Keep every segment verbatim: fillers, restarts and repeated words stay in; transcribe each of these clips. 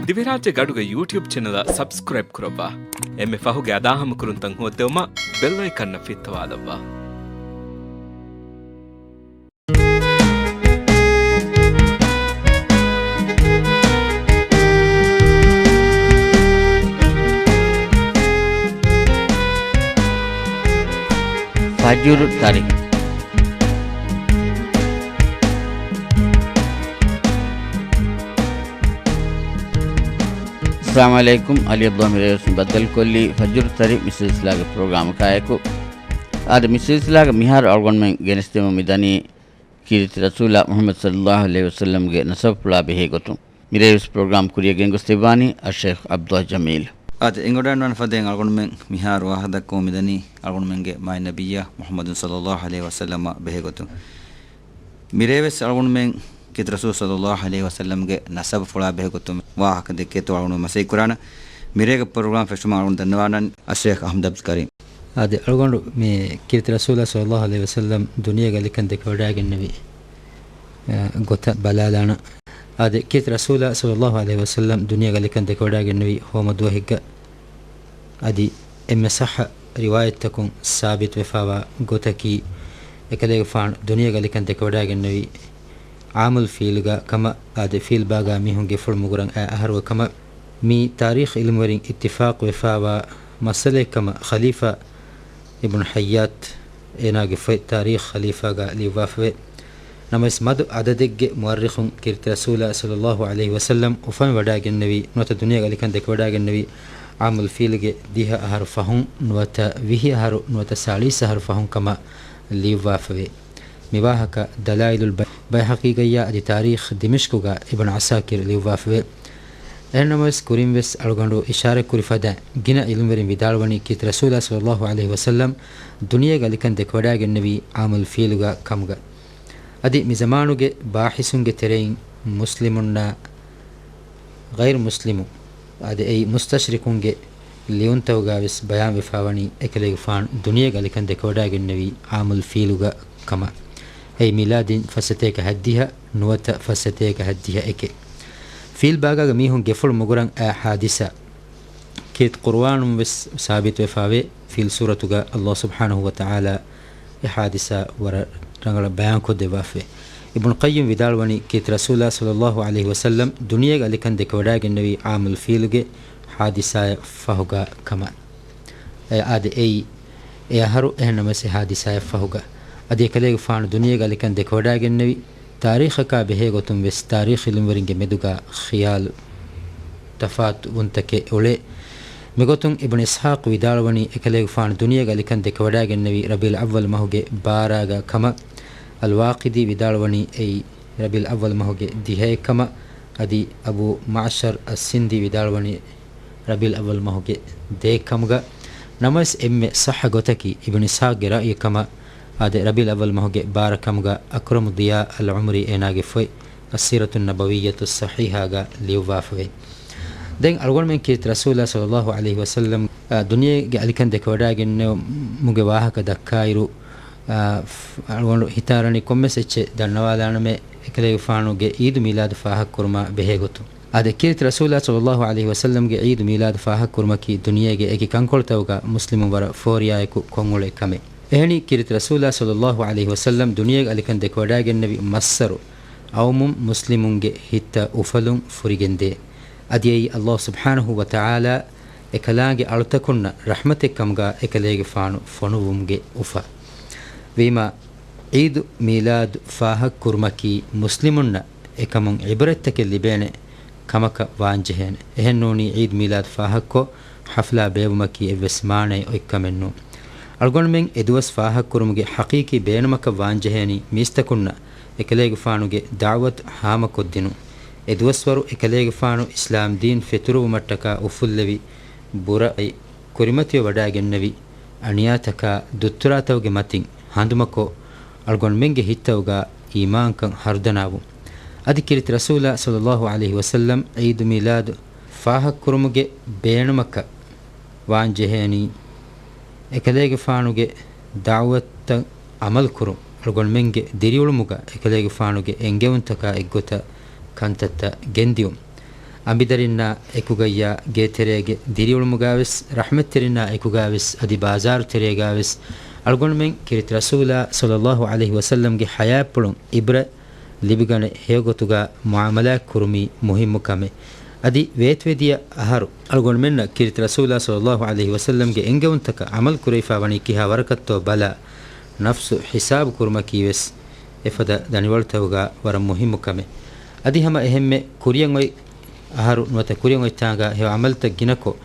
ދިވެހިރާއްޖޭގެ އަޑުގެ ޔޫޓިއުބް ޗެނަލަށް ސަބްސްކްރައިބް ކުރައްވާ. އެންމެ ފަހުގެ އަދާހަމަކުރުންތައް ހޯއްދެވުމަށް ބެލް އައިކަންއަށް ފިއްތަވާލައްވާ. ފަޖުރު ތަރި. އައްސަލާމު ޢަލައިކުމް. ޢަލީ ޢަބްދުﷲ މިރޭވެސް ބައްދަލުކޮށްލީ ފަޖުރު ތަރި މި ސިލްސިލާގެ ޕްރޮގްރާމަކާއެކު. އާދެ، މި ސިލްސިލާގަ މިހާރު އަޅުގަނޑުމެން ގެނެސްދެމުން މިދަނީ ކީރިތި ރަސޫލާ މުޙައްމަދު ޞައްލައްލާހު ޢަލައިހި ވަސައްލަމްގެ ނަސަބުފުޅާ ބެހޭގޮތުން. މިރޭވެސް ޕްރޮގްރާމް ކުރިއަށް ގެންގޮސްދެއްވާނީ އައްޝައިޚް ޢަބްދުﷲ ޖަމީލް. އާދެ، އެނގިވަޑައިގަންނަވާނެ ފަދައިން އަޅުގަނޑުމެން މިހާރު ވާހަކަ ދައްކަމުން މިދަނީ އަޅުގަނޑުމެންގެ މާތް ނަބިއްޔާ މުޙައްމަދު ޞައްލައްލާހު ޢަލައިހި ވަސައްލަމާ ބެހޭގޮތުން. މިރޭވެސް އަޅުގަނޑުމެން ކީރިތި ރަސޫލު ޞައްލައްލާހު ޢަލައިހި ވަސައްލަމްގެ ނަސަބުފުޅާ ބެހޭގޮތުން ވާހަކަ ދެއްކޭތޯ އަޅުގަނޑު މަސައްކަތް ކުރާނަން. މިރޭގެ ޕްރޮގްރާމް ފެށުމަށް އަޅުގަނޑު ދަންނަވާނަން އައްޝައިޚް އަޙްމަދު ޢަބްދުލް ކަރީމް. އާދެ، އަޅުގަނޑު މި ކީރިތި ރަސޫލާ ޞައްލައްލާހު ޢަލައިހި ވަސައްލަމް ދުނިޔޭގެ އަލިކަން ދެކެވަޑައިގެންނެވި، އަ، ގޮތަށް ބަލާލާނަން. އާދެ، ކީރިތި ރަސޫލާ ޞައްލައްލާހު ޢަލައިހި ވަސައްލަމް ދުނިޔޭގެ އަލިކަން ދެކެވަޑައިގެންނެވި ހޯމަ ދުވަހެއްގަ. އަދި އެންމެ ޞައްޙަ ރިވާޔަތްތަކުން ސާބިތުވެފާވާ ގޮތަކީ، އެކަލޭގެފާނު ދުނިޔޭގެ އަލިކަން ދެކެވަޑައިގެންނެވީ ޢާމުލް ފީލުގަ ކަމަށް. އާދެ، ފީލް ބާގާ މީހުން ގެފުޅު މުގުރަން އައި އަހަރު ކަމަށް. މީ ތާރީޚް އިލްމުވެރިން އިއްތިފާޤުވެފާވާ މައްސަލައެއް ކަމަށް ޚަލީފާ އިބްނު ޙައްޔާތް އޭނާގެ ފޮތް ތާރީޚް ޚަލީފާގަ ލިޔުއްވާފަވޭ. ނަމަވެސް، މަދު ޢަދަދެއްގެ މުއައްރިޚުން ކީރިތި ރަސޫލާ ޞައްލައްލާހު ޢަލައިހި ވަސައްލަމް އުފަންވެވަޑައިގެންނެވީ ނުވަތަ ދުނިޔޭގެ އަލިކަން ދެކެވަޑައިގެންނެވީ ޢާމުލް ފީލުގެ ދިހަ އަހަރު ފަހުން ނުވަތަ ވިހި އަހަރު ނުވަތަ ސާޅީސް އަހަރު ފަހުން ކަމަށް ލިޔުއްވާފަވޭ. މިވާހަކަ ދަލާއިލުލް ބަ-، ބައިހަޤީގައްޔާ އަދި ތާރީޚް ދިމިޝްޤުގަ އިބްނު ޢަސާކިރް ލިޔުއްވާފަވޭ. އެހެންނަމަވެސް، ކުރިންވެސް އަޅުގަނޑު އިޝާރަތްކުރި ފަދައިން، ގިނަ ޢިލްމުވެރިން ވިދާޅުވަނީ ކީރިތި ރަސޫލާ ޞައްލައްލާހު ޢަލައިހި ވަސައްލަމް ދުނިޔޭގެ އަލިކަން ދެކެވަޑައިގެންނެވީ ޢާމުލް ފީލުގަ ކަމުގަ. އަދި މި ޒަމާނުގެ ބާޙިސުންގެ ތެރެއިން މުސްލިމުންނާ ޣައިރު މުސްލިމު، އަދި އެއީ މުސްތަޝްރިޤުންގެ ލިޔުންތަކުގަ ވެސް ބަޔާންވެފާވަނީ އެކަލޭގެފާނު ދުނިޔޭގެ އަލިކަން ދެކެވަޑައިގެންނެވީ ޢާމުލް ފީލުގަ ކަމަށް. އެއީ މީލާދީން ފައްސަތޭކަ ހަތްދިހަ ނުވަތަ ފައްސަތޭކަ ހަތްދިހަ އެކެއް. ފީލް ބާގާގަ މީހުން ގެފުޅު މުގުރަން އައި ޙާދިސާ ކީރިތި ޤުރުއާނުން ވެސް ސާބިތުވެފާވޭ. ފީލް ސޫރަތުގަ ﷲ ސުބްޙާނަހޫ ވަތަޢާލާ އެ ޙާދިސާ ވަރަށް ރަނގަޅަށް ބަޔާންކޮށްދެއްވާފަވޭ. އިބްނު ޤައްޔިމް ވިދާޅުވަނީ ކީރިތި ރަސޫލާ ޞައްލައްލާހު ޢަލައިހި ވަސައްލަމް ދުނިޔޭގެ އަލިކަން ދެކެވަޑައިގެންނެވީ ޢާމުލް ފީލުގެ ޙާދިސާއަށް ފަހުގަ ކަމަށް. އެ އާދެ، އެއީ އެ އަހަރު، އެހެންނަމަވެސް އެ ޙާދިސާއަށް ފަހުގަ. އަދި އެކަލޭގެފާނު ދުނިޔޭގެ އަލިކަން ދެކެވަޑައިގެންނެވި ތާރީޚަކާ ބެހޭގޮތުން ވެސް ތާރީޚް ޢިލްމުވެރިންގެ މެދުގަ ޚިޔާލު ތަފާތުވުންތަކެއް އުޅޭ. މިގޮތުން އިބްނު އިސްޙާޤު ވިދާޅުވަނީ އެކަލޭގެފާނު ދުނިޔޭގެ އަލިކަން ދެކެވަޑައިގެންނެވީ ރަބީޢުލް އައްވަލް މަހުގެ ބާރާގަ ކަމަށް. އަލްވާޤިދީ ވިދާޅުވަނީ އެއީ ރަބީޢުލް އައްވަލް މަހުގެ ދިހައެއް ކަމަށް. އަދި އަބޫ މަޢުޝަރު އައްސިންދީ ވިދާޅުވަނީ ރަބީޢުލް އައްވަލް މަހުގެ ދޭއް ކަމުގަ. ނަމަވެސް، އެންމެ ޞައްޙަ ގޮތަކީ އިބްނު އިސްޙާޤްގެ ރައުޔު ކަމަށް. އާދެ، ރަބީޢުލް އައްވަލް މަހުގެ ބާރަ ކަމުގަ. އަކްރަމު ޟިޔާ އަލް ޢުމުރީ އޭނާގެ ފޮތް އައްސީރަތުއް ނަބަވިއްޔަތުއް ޞަޙީޙާގަ ލިޔުއްވާފަވޭ. ދެން އަޅުގަނޑުމެން ކީރިތި ރަސޫލާ ޞައްލައްލާހު ޢަލައިހި ވަސައްލަމް، އާ، ދުނިޔޭގެ އަލިކަން ދެކެވަޑައިގެންނެވުމުގެ ވާހަކަ ދައްކާއިރު، އާ، ފް-، އަޅުގަނޑު ހިތާރަނީ ކޮންމެސް އެއްޗެއް ދަންނަވާލާނަމޭ، އެކަލޭގެފާނުގެ ޢީދު މީލާދު ފާހަގަކުރުމާ ބެހޭގޮތުން. އާދެ، ކީރިތި ރަސޫލާ ޞައްލައްލާހު ޢަލައިހި ވަސައްލަމްގެ ޢީދު މީލާދު ފާހަގަކުރުމަކީ ދުނިޔޭގެ އެކި ކަންކޮޅުތަކުގަ މުސްލިމުން ވަރަށް ފޯރިޔާއެކު ކޮށްއުޅޭ ކަމެއް. އެހެނީ، ކީރިތި ރަސޫލާ ޞައްލައްލާހު ޢަލައިހި ވަސައްލަމް ދުނިޔޭގެ އަލިކަން ދެކެވަޑައިގެންނެވި މައްސަރު އައުމުން މުސްލިމުންގެ ހިތްތައް އުފަލުން ފުރިގެންދޭ. އަދި އެއީ ﷲ ސުބްޙާނަހޫ ވަތަޢާލާ އެކަލާނގެ އަޅުތަކުންނަށް ރަޙްމަތެއް ކަމުގަ އެކަލޭގެފާނު ފޮނުއްވުމުގެ އުފާ. ވީމާ، ޢީދު މީލާދު ފާހަގަކުރުމަކީ މުސްލިމުންނަށް އެކަމުން ޢިބްރަތްތަކެއް ލިބޭނެ ކަމަކަށް ވާންޖެހޭނެ. އެހެންނޫނީ، ޢީދު މީލާދު ފާހަގަކޮށް، ޙަފްލާ ބޭއްވުމަކީ އެއްވެސް މާނައެއް އޮތްކަމެއްނޫން. އަޅުގަނޑުމެން އެ ދުވަސް ފާހަގަކުރުމުގެ ޙަޤީޤީ ބޭނުމަކަށް ވާންޖެހޭނީ މީސްތަކުންނަށް އެކަލޭގެފާނުގެ ދަޢުވަތު ހާމަކޮށްދިނުން. އެ ދުވަސްވަރު އެކަލޭގެފާނު އިސްލާމްދީން ފެތުރުވުމަށްޓަކާ އުފުއްލެވި ބުރައި ކުރިމަތިވެވަޑައިގެންނެވި އަނިޔާތަކާ ދުއްތުރާތަކުގެ މަތިން ހަނދުމަކޮށް، އަޅުގަނޑުމެންގެ ހިތްތަކުގަ އީމާންކަން ހަރުދަނާވުން. އަދި ކީރިތި ރަސޫލާ ޞައްލައްލާހު ޢަލައިހި ވަސައްލަމް ޢީދު މީލާދު ފާހަގަކުރުމުގެ ބޭނުމަކަށް ވާންޖެހޭނީ، އެކަލޭގެފާނުގެ ދަޢުވަތަށް ޢަމަލުކުރުން، އަޅުގަނޑުމެންގެ ދިރިއުޅުމުގަ އެކަލޭގެފާނުގެ އެންގެވުންތަކާ އެއްގޮތަށް ކަންތައްތައް ގެންދިއުން. އަނބިދަރިންނާ އެކުގައްޔާ ގޭތެރޭގެ ދިރިއުޅުމުގާވެސް، ރަޙްމަތްތެރިންނާ އެކުގާވެސް، އަދި ބާޒާރު ތެރޭގާވެސް، އަޅުގަނޑުމެން ކީރިތި ރަސޫލާ ޞައްލައްލާހު ޢަލައިހި ވަސައްލަމްގެ ޙަޔާތްޕުޅުން ޢިބްރަތް ލިބިގަނެ ހެޔޮގޮތުގާ މުޢާމަލާތް ކުރުމީ މުހިއްމު ކަމެއް. އަދި ވޭތުވެދިޔަ އަހަރު އަޅުގަނޑުމެންނަށް ކީރިތި ރަސޫލާ ޞައްލައްލާހު ޢަލައިހި ވަސައްލަމްގެ އެންގެވުންތަކަށް ޢަމަލު ކުރެވިފާ ވަނީ ކިހާ ވަރަކަށްތޯ ބަލާ، ނަފްސު ޙިސާބު ކުރުމަކީ ވެސް އެފަދަ ދަނިވަޅުތަކުގާ ވަރަށް މުހިއްމު ކަމެއް. އަދި ހަމަ އެހެންމެ ކުރިއަށް އޮތް އަހަރު ނުވަތަ ކުރިއަށް އޮތްތާނގާ ހެޔޮ ޢަމަލުތައް ގިނަކޮށް،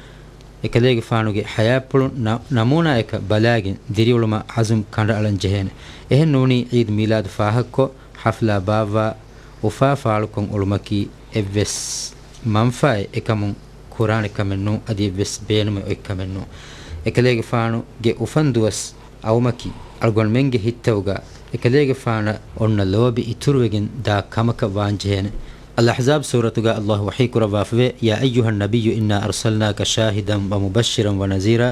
އެކަލޭގެފާނުގެ ޙަޔާތްޕުޅުން ނަ-، ނަމޫނާއަކަށް ބަލާގެން ދިރިއުޅުމަށް ޢަޒުމް ކަނޑައަޅަން ޖެހޭނެ. އެހެން ނޫނީ ޢީދު މީލާދު ފާހަގަކޮށް، ޙަފްލާ ބާއްވާ، އުފާ ފާޅުކޮށް އުޅުމަކީ އެއްވެސް މަންފާއެއް އެކަމުން ކުރާނެ ކަމެއް ނޫން، އަދި އެއްވެސް ބޭނުމެއް އޮތް ކަމެއް ނޫން. އެކަލޭގެފާނުގެ އުފަންދުވަސް އައުމަކީ، އަޅުގަނޑުމެންގެ ހިތްތަކުގަ އެކަލޭގެފާނަށް އޮންނަ ލޯބި އިތުރުވެގެން ދާ ކަމަކަށް ވާންޖެހޭނެ. އަލްއަޙްޒާބް ސޫރަތުގަ އައްލާހު ވަޙީ ކުރައްވާފަވޭ، يا أيها النبي إنا أرسلناك شاهدا ومبشرا ونذيرا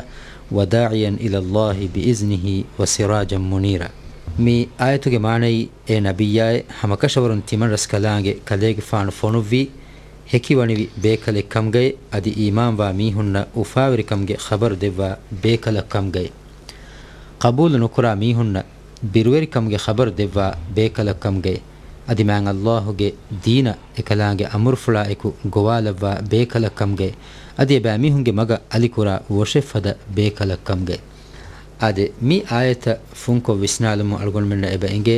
وداعيا إلى الله بإذنه وسراجا منيرا. މި އާޔަތުގެ މާނައީ، އޭ ނަބިއްޔާއޭ، ހަމަކަށަވަރުން ތިމަންރަސްކަލާނގެ ކަލޭގެފާނު ފޮނުއްވީ، ހެކިވަނިވި ބޭކަލެއްކަމުގައި، އަދި އީމާންވާ މީހުންނަށް އުފާވެރިކަމުގެ ޚަބަރު ދެއްވާ ބޭކަލަށްކަމުގައި، ޤަބޫލު ނުކުރާ މީހުންނަށް ބިރުވެރިކަމުގެ ޚަބަރު ދެއްވާ ބޭކަލަށްކަމުގައި، އަދި މާތް އައްލާހުގެ ދީނަށް އެކަލާނގެ އަމުރުފުޅާ އެކު ގޮވާލައްވާ ބޭކަލަށްކަމުގައި، އަދި އެބައިމީހުންގެ މަގަށް އަލިކުރާ ވޮށެއްފަދަ ބޭކަލަށްކަމުގައި. އާދެ، މި އާޔަތަށް ފުންކޮށް ވިސްނާލުމުން އަޅުގަނޑުމެންނަށް އެބަ އެނގޭ،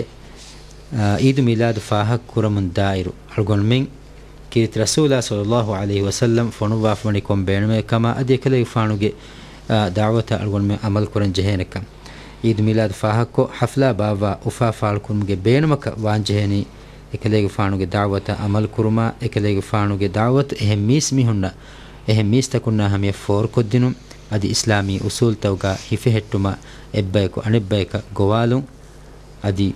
އާ، ޢީދު މީލާދު ފާހަގަ ކުރަމުން ދާއިރު، އަޅުގަނޑުމެން ކީރިތި ރަސޫލާ ޞައްލައްލާހު ޢަލައިހި ވަސައްލަމް ފޮނުއްވާފަވަނީ ކޮން ބޭނުމެއް ކަމާ، އަދި އެކަލޭގެފާނުގެ، އާ، ދަޢުވަތަށް އަޅުގަނޑުމެން ޢަމަލު ކުރަން ޖެހޭނެކަން. ޢީދު މީލާދު ފާހަގަކޮށް، ޙަފްލާ ބާއްވާ އުފާ ފާޅުކުރުމުގެ ބޭނުމަކަށް ވާންޖެހޭނީ، އެކަލޭގެފާނުގެ ދަޢުވަތަށް ޢަމަލު ކުރުމާ، އެކަލޭގެފާނުގެ ދަޢުވަތު އެހެން މީސް މީހުންނަށް، އެހެން މީސްތަކުންނާ ހަމަޔަށް ފޯރުކޮށްދިނުން، އަދި އިސްލާމީ އުޞޫލުތަކުގަ ހިފެހެއްޓުމަށް އެއްބަޔަކު އަނެއްބަޔަކަށް ގޮވާލުން، އަދި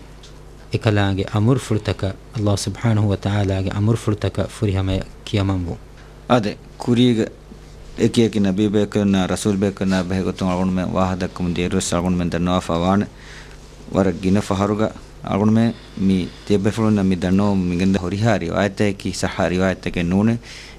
އެކަލާނގެ އަމުރުފުޅުތަކަށް، އައްލާހު ސުބްޙާނަހު ވަތަޢާލާގެ އަމުރުފުޅުތަކަށް ފުރިހަމަޔަށް ކިޔަމަންވުން. އާދެ، ކުރީގަ އެކިއެކި ނަބީބޭކަލުންނާ ރަސޫލްބޭކަލުންނާ ބެހޭގޮތުން އަޅުގަނޑުމެން ވާހަކަދައްކަމުން ދިޔައިރުވެސް އަޅުގަނޑުމެން ދަންނަވާފަ ވާނެ. ވަރަށް ގިނަ ފަހަރުގަ އަޅުގަނޑުމެން މި ތިޔަބޭފުޅުންނަށް މި ދަންނަވަމުން މިގެންދާ ހުރިހާ ރިވާޔަތަކީ ޞައްޙަ ރިވާޔަތެއް ނޫނޭ.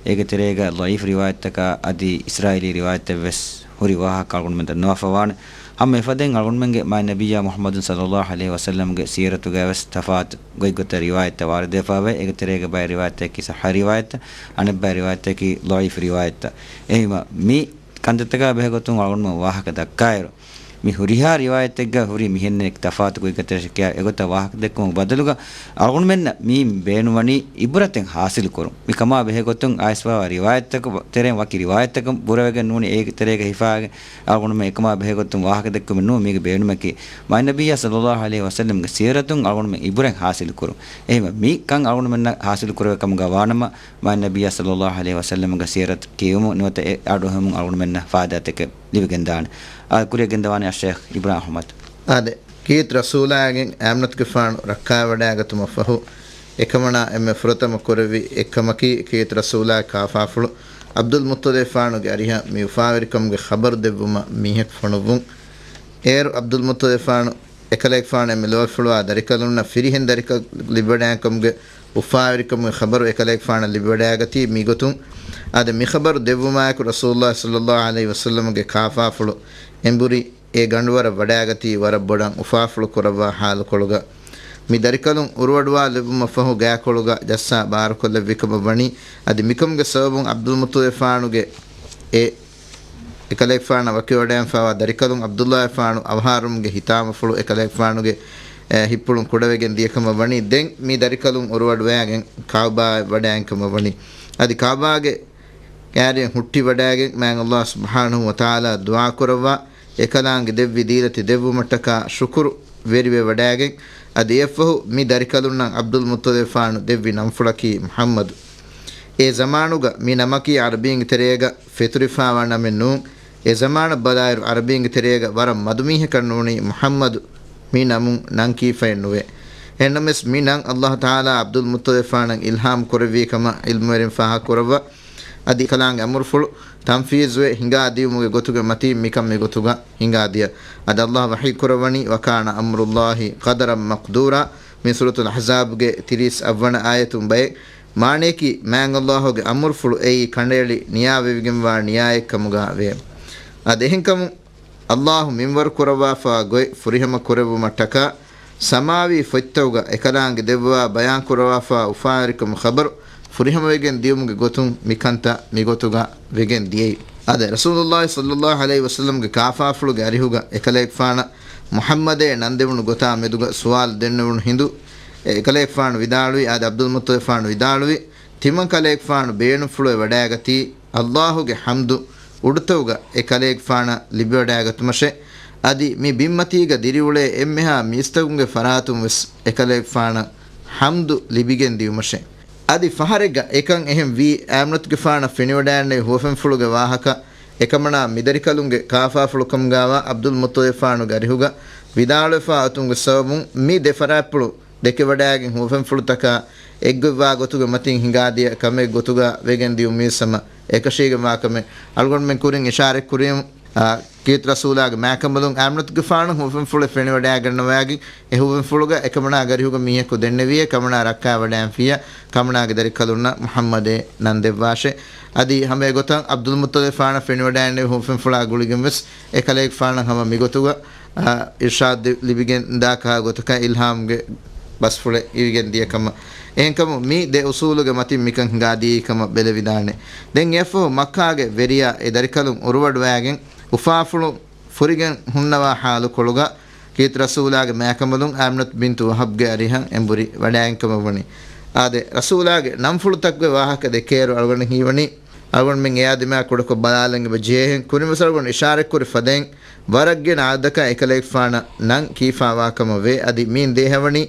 އޭގެ ތެރޭގަ ޟަޢީފު ރިވާޔަތްތަކާ އަދި އިސްރާއީލީ ރިވާޔަތެއްވެސް ހުރި ވާހަކަ އަޅުގަނޑުމެން ދަންނަވާފަ ވާނެ. ހަމަ އެފަދައިން އަޅުގަނޑުމެންގެ މާތް ނަބިއްޔާ މުޙައްމަދު ޞައްލައްލާހު ޢަލައިހި ވަސައްލަމްގެ ސީރަތުގައިވެސް ތަފާތު ގޮތްގޮތަށް ރިވާޔަތްތައް ވާރިދުވެފަވޭ. އޭގެ ތެރޭގަ ބައެއް ރިވާޔަތަކީ ޞައްޙަ ރިވާޔަތްތައް، އަނެއްބައި ރިވާޔަތަކީ ޟަޢީފު ރިވާޔަތްތައް. އެހެންވީމަ މި ކަންތައްތަކާ ބެހޭގޮތުން އަޅުގަނޑުމެން ވާހަކަ ދައްކާއިރު، މި ހުރިހާ ރިވާޔަތެއްގަ ހުރި މިހެން ތަފާތު ގޮތްގޮތަށް ކިޔާ އެގޮތަށް ވާހަކަ ދެއްކުމުގެ ބަދަލުގަ އަޅުގަނޑުމެންނަށް މި ބޭނުންވަނީ އިބުރަތެއް ޙާޞިލު ކުރުން. މި ކަމާ ބެހޭގޮތުން އައިސްފަވާ ރިވާޔަތްތަކު ތެރެއިން ވަކި ރިވާޔަތްތަކުން ބުރަވެގެން ނޫނީ އޭގެ ތެރޭގަ ހިފާގެން އަޅުގަނޑުމެން އެކަމާ ބެހޭގޮތުން ވާހަކަ ދެއްކުމެއް ނޫން. މީގެ ބޭނުމަކީ މާތް ނަބިއްޔާ ޞައްލައްލާހު ޢަލައިހި ވަސައްލަމްގެ ސީރަތުން އަޅުގަނޑުމެން އިބުރަތް ޙާޞިލު ކުރުން. އެހެންވެ މި ކަން އަޅުގަނޑުމެންނަށް ޙާޞިލު ކުރެވޭ ކަމުގަ ވާނަމަ، މާތް ނަބިއްޔާ ޞައްލައްލާހު ޢަލައިހި ވަސައްލަމްގެ ސީރަތު ކިޔެވުމުން ނުވަތަ އެ އަޑުއެހުމުން އަޅުގަނޑުމެންނަށް ފާއިދާތަކެއް ލިބިގެންދާނެ. އާ، ކުރިއަށް ގެންދަވާނެ އައްޝައިޚް އިބްރާހިމް އަޙްމަދު. އާދެ، ކީރިތި ރަސޫލާގެން އާމިނަތުގެފާނު ރައްކާވެވަޑައިގަތުމަށްފަހު، އެކަމަނާ އެންމެ ފުރަތަމަ ކުރެއްވި އެއްކަމަކީ، ކީރިތި ރަސޫލާގެ ކާފާފުޅު ޢަބްދުލް މުއްޠަލިބުފާނުގެ އަރިހަށް މި އުފާވެރިކަމުގެ ޚަބަރު ދެއްވުމަށް މީހަކު ފޮނުއްވުން. އޭރު ޢަބްދުލް މުއްޠަލިބުފާނު އެކަލޭގެފާނު އެންމެ ލޯބިފުޅުވާ ދަރިކަލުންނަށް ފިރިހެން ދަރިކަލު ލިބިވަޑައިގެންކަމުގެ އުފާވެރިކަމުގެ ޚަބަރު އެކަލޭގެފާނަށް ލިބިވަޑައިގަތީ މިގޮތުން. އާދެ، މި ޚަބަރު ދެއްވުމާއެކު ރަސޫލުﷲ ޞައްލައްލާހު ޢަލައިހި ވަސައްލަމްގެ ކާފާފުޅު އެނބުރި އެ ގަނޑުވަރަށް ވަޑައިގަތީ ވަރަށް ބޮޑަށް އުފާފުޅު ކުރައްވާ ޙާލުކޮޅުގަ. މި ދަރިކަލުން އުރުވަޑުވާލެއްވުމަށްފަހު ގާކޮޅުގަ ޖައްސާ ބާރުކޮށްލެއްވިކަމަށް ވަނީ. އަދި މިކަމުގެ ސަބަބުން ޢަބްދުލް މުއްޠަލިބުފާނުގެ އެ އެކަލޭގެފާނަށް ވަކިވަޑައިގެންފާވާ ދަރިކަލުން ޢަބްދުﷲފާނު އަވަހާރަވުމުގެ ހިތާމަފުޅު އެކަލޭގެފާނުގެ، އެ، ހިތްޕުޅުން ކުޑަވެގެން ދިޔަކަމަށް ވަނީ. ދެން މި ދަރިކަލުން އުރުވަޑުވައިގެން ކަޢުބާއަށް ވަޑައިގެންކަމަށް ވަނީ. އަދި ކަޢުބާގެ ކާރިއަށް ހުއްޓިވަޑައިގެން މާތް ﷲ ސުބްޙާނަހޫ ވަތަޢާލާ ދުޢާކުރައްވާ، އެކަލާނގެ ދެއްވި ދީލަތި ދެއްވުމަށްޓަކާ ޝުކުރު ވެރިވެވަޑައިގެން، އަދި އެއަށްފަހު މި ދަރިކަލުންނަށް ޢަބްދުލް މުއްޠަލިބުފާނު ދެއްވި ނަންފުޅަކީ މުޙައްމަދު. އެ ޒަމާނުގަ މި ނަމަކީ ޢަރަބީންގެ ތެރޭގަ ފެތުރިފާވާ ނަމެއް ނޫން. އެ ޒަމާނަށް ބަލާއިރު ޢަރަބީންގެ ތެރޭގަ ވަރަށް މަދުމީހަކަށް ނޫނީ މުޙައްމަދު މި ނަމުން ނަން ކީފައެއް ނުވޭ. އެހެންނަމަވެސް މި ނަން ﷲ ތަޢާލާ ޢަބްދުލް މުއްޠަލިބުފާނަށް އިލްހާމް ކުރެއްވީ ކަމަށް ޢިލްމުވެރިން ފާހަގަކުރައްވާ. އަދި ކަލާނގެ އަމުރުފުޅު ތަންފީޒުވެ ހިނގާ ދިޔުމުގެ ގޮތުގެ މަތީން މިކަން މިގޮތުގަ ހިނގާދިޔަ. އަދި ﷲ ވަޙީ ކުރައްވަނީ، وَكَانَ أَمْرُ اللَّهِ قَدَرًا مَقْدُورًا. މި ސޫރަތުލް އަޙްޒާބުގެ ތިރީސް އަށްވަނަ އާޔަތުން ބައެއް. މާނަޔަކީ، މާތް ﷲ ގެ އަމުރުފުޅު އެއީ ކަނޑައެޅި ނިޔާވެވިގެންވާ ނިޔާއެއް ކަމުގަ ވޭ. އަދި އެހެންކަމުން، ﷲ މިންވަރު ކުރައްވާފަ ގޮތް ފުރިހަމަ ކުރެއްވުމަށްޓަކާ، ސަމާވީ ފޮތްތަކުގަ އެކަލާނގެ ދެއްވާ ބަޔާން ކުރައްވާފަ އުފާވެރިކަމު ޚަބަރު ފުރިހަމަވެގެން ދިޔުމުގެ ގޮތުން މިކަންތައް މިގޮތުގަ ވެގެން ދިޔައީ. އާދެ، ރަސޫލުﷲ ޞައްލަﷲ ޢަލައިހި ވަސައްލަމްގެ ކާފާފުޅުގެ އަރިހުގަ އެކަލޭގެފާނަށް މުޙައްމަދޭ ނަން ދެވުނު ގޮތާ މެދުގަ ސުވާލު ދެންނެވުނު ހިނދު، އެ އެކަލޭގެފާނު ވިދާޅުވި، އާދެ، ޢަބްދުލް މުއްޠަލިބާނު ވިދާޅުވި، ތިމަން ކަލޭގެފާނު ބޭނުންފުޅުވެ ވަޑައިގަތީ، ﷲ ގެ ޙަމްދު އުޑުތަކުގަ އެ ކަލޭގެފާނަށް ލިބިވަޑައިގަތުމަށެ. އަދި މި ބިންމަތީގަ ދިރިއުޅޭ އެންމެހާ މީސްތަކުންގެ ފަރާތުން ވެސް އެކަލޭގެފާނަށް ޙަމްދު ލިބިގެން ދިޔުމަށެ. އަދި ފަހަރެއްގަ އެކަން އެހެން ވީ، އާމިނަތުގެފާނަށް ފެނިވަޑައިގެންނެވި ހުވަފެންފުޅުގެ ވާހަކަ އެކަމަނާ މިދަރިކަލުންގެ ކާފާފުޅުކަމުގާވާ ޢަބްދުލް މުއްޠަލިބާނުގެ އަރިހުގަ ވިދާޅުވެފާ އޮތުމުގެ ސަބަބުން މި ދެ ފަރާތްޕުޅު ދެކެވަޑައިގެން ހުވަފެންފުޅުތަކާ އެއްގޮތްވާ ގޮތުގެ މަތިން ހިނގާދިޔަ ކަމެއް ގޮތުގަ ވެގެން ދިޔުމީސް ހަމަ އެކަށީގެންވާ ކަމެއް. އަޅުގަނޑުމެން ކުރިން އިޝާރަތް ކުރިޔަމު، އާ، ކީރިތި ރަސޫލާގެ މާތް ކަނބަލުން އާމިނަތުގެފާނު ހުވަފެންފުޅެއް ފެނިވަޑައިގަންނަވައިގެން އެ ހުވަފެންފުޅުގަ އެކަމަނާގެ އަރިހުގަ މީހަކު ދެންނެވިއޭ، ކަމަނާ ރައްކާވަޑައިގެންފިއްޔާ، ކަމަނާގެ ދަރިކަލުންނަށް މުޙައްމަދޭ ނަން ދެއްވާށޭ. އަދި ހަމަ އެގޮތަށް ޢަބްދުލް މުއްޠަލިބާނަށް ފެނިވަޑައިގެންނެވި ހުވަފެންފުޅާ ގުޅިގެން ވެސް އެ ކަލޭގެފާނަށް ހަމަ މިގޮތުގަ، އާ، އިރްޝާދު ލިބިގެންދާކަހާ ގޮތަކަށް އިލްހާމްގެ ބަސްފުޅެއް އިވިގެން ދިޔަ ކަމަށް. އެހެންކަމުން މި ދެ އުޞޫލުގެ މަތިން މިކަން ހިނގާދިޔައީ ކަމަށް ބެލެވިދާނެ. ދެން އެއަށްފަހު މައްކާގެ ވެރިޔާ އެ ދަރިކަލުން އުރުވަޑުވައިގެން އުފާފުޅު ފުރިގެން ހުންނަވާ ޙާލުކޮޅުގަ، ކީރިތި ރަސޫލާގެ މާތް ކަނބަލުން އާމިނަތު ބިންތު ވަހަބްގެ އަރިހަށް އެނބުރި ވަޑައިގެން ކަމަށް ވަނީ. އާދެ، ރަސޫލާގެ ނަންފުޅުތަކުގެ ވާހަކަ ދެކޭއިރު އަޅުގަނޑަށް ހީވަނީ، އަޅުގަނޑުމެން އެއާ ދިމާ ކުޑަކޮށް ބަލާލަން އެބަ ޖެހޭހެން. ކުރިންވެސް އަޅުގަނޑު އިޝާރަތްކުރި ފަދައިން، ވަރަށްގިނަ އަދަދަކަށް އެކަލޭގެފާނަށް ނަން ކީފާވާކަމަށް ވޭ. އަދި މިއިން ދޭހަވަނީ،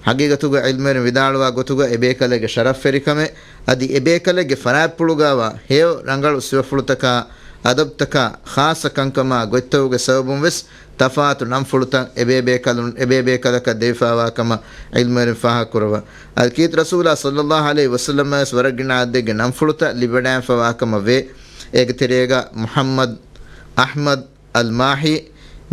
ޙަޤީޤަތުގަ ޢިލްމުވެރިން ވިދާޅުވާ ގޮތުގަ އެބޭކަލޭގެ ޝަރަފްވެރިކަމެއް، އަދި އެބޭކަލޭގެ ފަރާތްޕުޅުގާވާ ހެޔޮ ރަނގަޅު ސިފަފުޅުތަކާ، އަދަބުތަކާ، ޚާއްޞަ ކަންކަމާ ގޮތްތަކުގެ ސަބަބުން ވެސް ތަފާތު ނަންފުޅުތައް އެބޭބޭކަލުން، އެބޭބޭކަލަކަށް ދެވިފާވާ ކަމަށް ޢިލްމުވެރިން ފާހަގަކުރައްވާ. އަދި ކީރިތި ރަސޫލާ ޞައްލަﷲ ޢަލައިހި ވަސައްލަމަށް ވެސް ވަރަށްގިނަ އަދަދެއްގެ ނަންފުޅުތައް ލިބިވަޑައިގެންފަވާ ކަމަށް ވޭ. އޭގެ ތެރޭގަ މުޙައްމަދު، އަޙްމަދު، އަލްމާޙީ،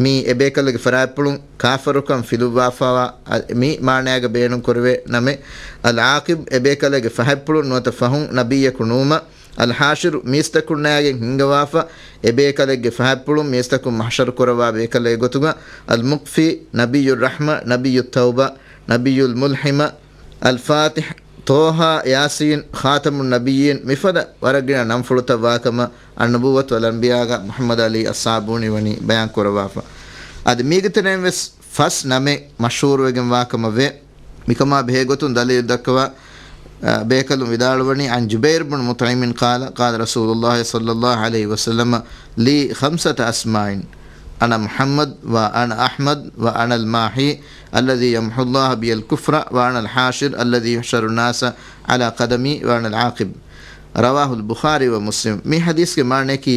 މީ އެބޭކަލޭގެ ފަރާތްޕުޅުން ކާފަރުކަން ފިލުއްވާފަވާ، އަ، މި މާނައިގަ ބޭނުން ކުރެވޭ ނަމެއް. އަލްޢާޤިބު، އެބޭކަލޭގެ ފަހަތްޕުޅުން ނުވަތަ ފަހުން ނަބިއްޔަކު ނުވުމަށް. އަލްޙާޝިރު، މީސްތަކުންނާގެން ހިންގަވާފަ، އެބޭކަލެއްގެ ފަހަތްޕުޅުން މީސްތަކުން މަޙްޝަރު ކުރައްވާ ބޭކަލެއް ގޮތުގަ. އަލްމުޤްފީ، ނަބިއްޔުއްރަޙްމަ، ނަބިއްޔުއްތައުބާ، ނަބިއްޔުލް މުލްޙިމަ، އަލްފާތިޙް، ޠޯހާ، ޔާސީން، ޚާތަމުން ނަބިއްޔީން، މިފަދަ ވަރަށްގިނަ ނަންފުޅުތައް ވާކަމަށް އައްނުބުއްވަތު ވަލްއަންބިޔާގަ މުޙައްމަދު ޢަލީ އައްޞާބޫނީ ވަނީ ބަޔާން ކުރައްވާފަ. އަދި މީގެ ތެރެއިން ވެސް ފަސް ނަމެއް މަޝްހޫރުވެގެން ވާކަމަށް ވޭ. މިކަމާ ބެހޭގޮތުން ދަލީލު ދައްކަވާ، އަ، ބޭކަލުން ވިދާޅުވަނީ، عن جبير بن مطعم قال، قال رسول الله صلى الله عليه وسلم لي خمسة أسماء، أنا محمد، وأنا أحمد، وأنا الماحي الذي يمحو الله بي الكفر، وأنا الحاشر الذي يحشر الناس على قدمي، وأنا العاقب. رواه البخاري ومسلم. މި ޙަދީޘްގެ މާނަޔަކީ،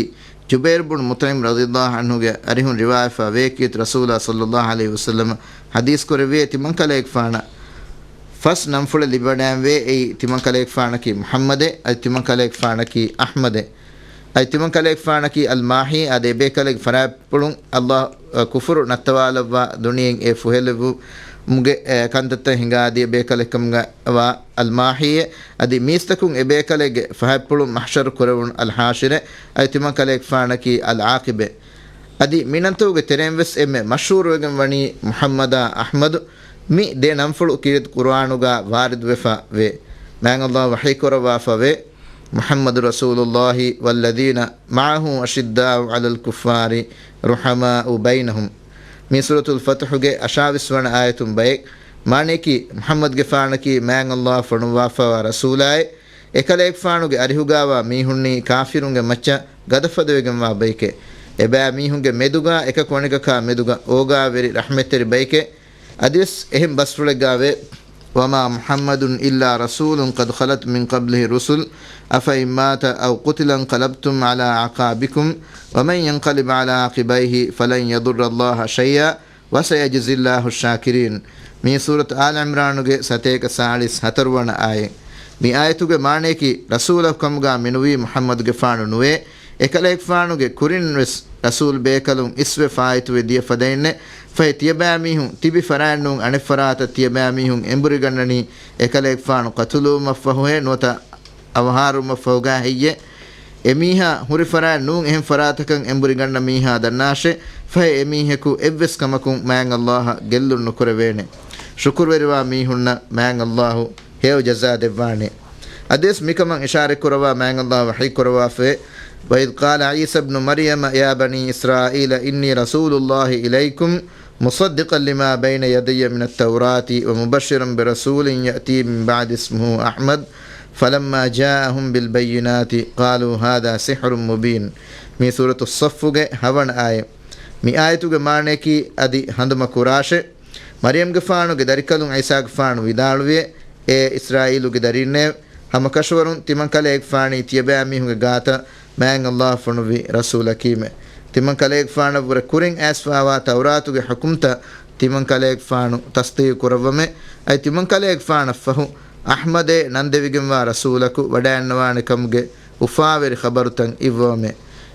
ޖުބައިރު ބުނު މުޠްޢިމް ރަޟިޔަﷲ ޢަންހުގެ އަރިހުން ރިވާޔަތްވެފަ ވޭ، ކީރިތި ރަސޫލާ ޞައްލަﷲ ޢަލައިހި ވަސައްލަމަ ޙަދީޘް ކުރެއްވިއޭ، ތިމަން ކަލޭގެފާނަށް ފަސް ނަންފުޅެއް ލިބިވަޑައިގެންވޭ. އެއީ ތިމަން ކަލޭގެފާނަކީ މުޙައްމަދޭ، އަދި ތިމަން ކަލޭގެފާނަކީ އަޙްމަދޭ، އަދި ތިމަން ކަލޭގެފާނަކީ އަލްމާޙީ، އަދި އެބޭކަލޭގެ ފަރާތްޕުޅުން ﷲ، އަ، ކުފުރު ނައްތަވާލައްވާ ދުނިޔެއިން އެ ފުހެލެއްވުމުގެ، އެ، ކަންތައްތައް ހިނގާދިޔަ ބޭކަލެއްކަމުގަ ވާ އަލްމާޙީއޭ، އަދި މީސްތަކުން އެބޭކަލެއްގެ ފަހަތްޕުޅުން މަޙްޝަރު ކުރެވުނު އަލްޙާޝިރޭ، އަދި ތިމަން ކަލޭގެފާނަކީ އަލްޢާޤިބޭ. އަދި މިނަންތަކުގެ ތެރެއިން ވެސް އެންމެ މަޝްހޫރުވެގެން ވަނީ މުޙައްމަދާ އަޙްމަދު. މި ދެ ނަންފުޅު ކީރިތި ޤުރުއާނުގަ ވާރިދުވެފަ ވޭ. މާތް ﷲ ވަޙީ ކުރައްވާފަ ވޭ، محمد رسول الله والذين معه أشداء على الكفار رحماء بينهم. މީ ސޫރަތުލް ފަތުޙުގެ އަށާވީސް ވަނަ އާޔަތުން ބައެއް. މާނަޔަކީ، މުޙައްމަދުގެފާނަކީ މާތް ﷲ ފޮނުއްވާފަވާ ރަސޫލާއޭ، އެކަލޭގެފާނުގެ އަރިހުގާވާ މީހުންނީ ކާފިރުންގެ މައްޗަށް ގަދަފަދަވެގެންވާ ބައެކޭ. އެބައިމީހުންގެ މެދުގާ އެކަކު އަނެކަކާ މެދުގަ އޯގާވެރި ރަޙްމަތްތެރި ބައެކޭ. އަދިވެސް އެހެން ބަސްފުޅެއްގާވޭ، وما محمد إلا رسول قد خلت من قبله الرسل أفإن مات أو قتل انقلبتم على أعقابكم ومن ينقلب على عقبيه فلن يضر الله شيئا وسيجزي الله الشاكرين. މީ ސޫރަތު އާލު ޢިމްރާނުގެ ސަތޭކަ ސާޅީސް ހަތަރު ވަނަ އާޔަތް. މި އާޔަތުގެ މާނަޔަކީ، ރަސޫލަކު ކަމުގާ މިނުވީ މުޙައްމަދުގެފާނު ނުވޭ، އެކަލޭގެފާނުގެ ކުރިން ވެސް ރަސޫލް ބޭކަލުން އިސްވެ ފާއިތުވެ ދިޔަ ފަދައިންނެއް، ފަހެ ތިޔަބައިމީހުން ތިބި ފަރާތް ނޫން އަނެއް ފަރާތަށް ތިޔަބައިމީހުން އެނބުރިގަންނަނީ އެކަލޭގެފާނު ޤަތުލުވުމަށްފަހުހޭ ނުވަތަ އަވަހާރަވުމަށްފަހުގާ ހެއްޔޭ؟ އެމީހާ ހުރި ފަރާތް ނޫން އެހެން ފަރާތަކަށް އެނބުރިގަންނަ މީހާ ދަންނާށޭ، ފަހެ އެމީހަކު އެއްވެސް ކަމަކުން މާތް ﷲ އަށް ގެއްލުން ނުކުރެވޭނެ. ޝުކުރުވެރިވާ މީހުންނަށް މާތް ﷲ ހެޔޮ ޖަޒާ ދެއްވާނެ. އަދިވެސް މިކަމަށް އިޝާރަތްކުރައްވާ މާތް ﷲ ވަޙީކުރައްވާފައި، وإذ قال عيسى ابن مريم يا بني إسرائيل إني رسول الله إليكم مصدقا لما بين يدي من التوراة ومبشرا برسول يأتي من بعدي اسمه أحمد فلما جاءهم بالبينات قالوا هذا سحر مبين. މީ ސޫރަތު ޞައްފުގެ ހަވަނަ އާޔަތް. މި އާޔަތުގެ މާނަޔަކީ އަދި ހަނދުމަ ކުރާށޭ. މަރިޔަމްގެފާނުގެ ދަރިކަލުން ޢީސާގެފާނު ވިދާޅުވިއޭ، އޭ އިސްރާއީލުގެ ދަރީންނޭ! ހަމަ ކަށަވަރުން ތިމަން ކަލޭގެފާނީ ތިޔަބައިމީހުންގެ ގާތަށް މާތް ﷲ ފޮނުއްވި ރަސޫލަކީމެ. ތިމަން ކަލޭގެފާނަށްވުރެ ކުރިން އައިސްފައިވާ ތައުރާތުގެ ޙުކުމްތައް ތިމަން ކަލޭގެފާނު ތަޞްދީޤު ކުރައްވަމެ. އަދި ތިމަން ކަލޭގެފާނަށްފަހު އަޙްމަދޭ ނަންދެވިގެންވާ ރަސޫލަކު ވަޑައިންނަވާނެ ކަމުގެ އުފާވެރި ޚަބަރުތައް އިއްވަވަމެ.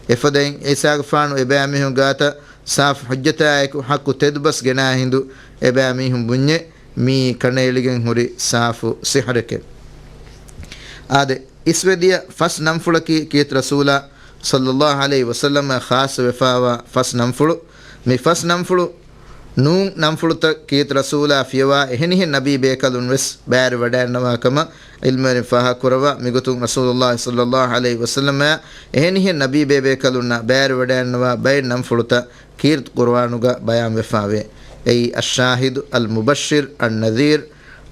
އެފަދައިން ޢީސާގެފާނު އެބައިމީހުން ގާތަށް ސާފު ޙުއްޖަތާއެކު ޙައްޤު ތެދުބަސް ގެނާ ހިނދު އެބައިމީހުން ބުންޏޭ މީ ކަނޑައެޅިގެން ހުރި ސާފު ސިޙްރެކޭ. އާދެ، އިސްވެދިޔަ ފަސް ނަންފުޅަކީ ކީރިތި ރަސޫލާ ޞައްލައްލާހު ޢަލައިހި ވަސައްލަމަށް ޚާއްޞަވެފައިވާ ފަސް ނަންފުޅު. މި ފަސް ނަންފުޅު ނޫން ނަންފުޅުތައް ކީރިތި ރަސޫލާ ފިޔަވާ އެހެނިހެން ނަބީ ބޭކަލުން ވެސް ބައިވެރި ވަޑައިންނަވާ ކަމަށް ޢިލްމުވެރިން ފާހަގަކުރައްވާ. މިގޮތުން ރަސޫލުﷲ ޞައްލައްލާހު ޢަލައިހި ވަސައްލަމާ އެހެނިހެން ނަބީ ބޭބޭކަލުންނާ ބައިވެރި ވަޑައިންނަވާ ބައެއް ނަންފުޅުތައް ކީރިތި ޤުރުއާނުގަ ބަޔާންވެފައިވޭ. އެއީ، الشاهد، المبشر، النذير،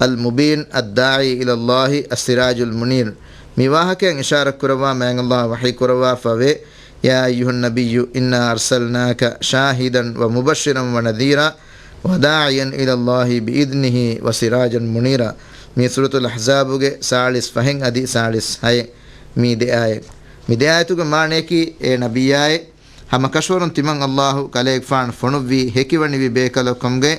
المبين، الداعي إلى الله، السراج المنير. މި ވާހަކައިން އިޝާރަތްކުރައްވާ މާތް ﷲ ވަޙީކުރައްވާފައިވޭ، يا أيها النبي إنا أرسلناك شاهدا ومبشرا ونذيرا وداعيا إلى الله بإذنه وسراجا منيرا. މީ ސޫރަތުލް އަޙްޒާބުގެ ސާޅީސް ފަހެއް އަދި ސާޅީސް ހައެއް މީ ދެ އާޔަތް. މި ދެ އާޔަތުގެ މާނަޔަކީ، އޭ ނަބިއްޔާއޭ، ހަމަ ކަށަވަރުން ތިމަން ﷲ ކަލޭގެފާނު ފޮނުއްވީ ހެކިވަނިވި ބޭކަލަކު ކަމުގެ،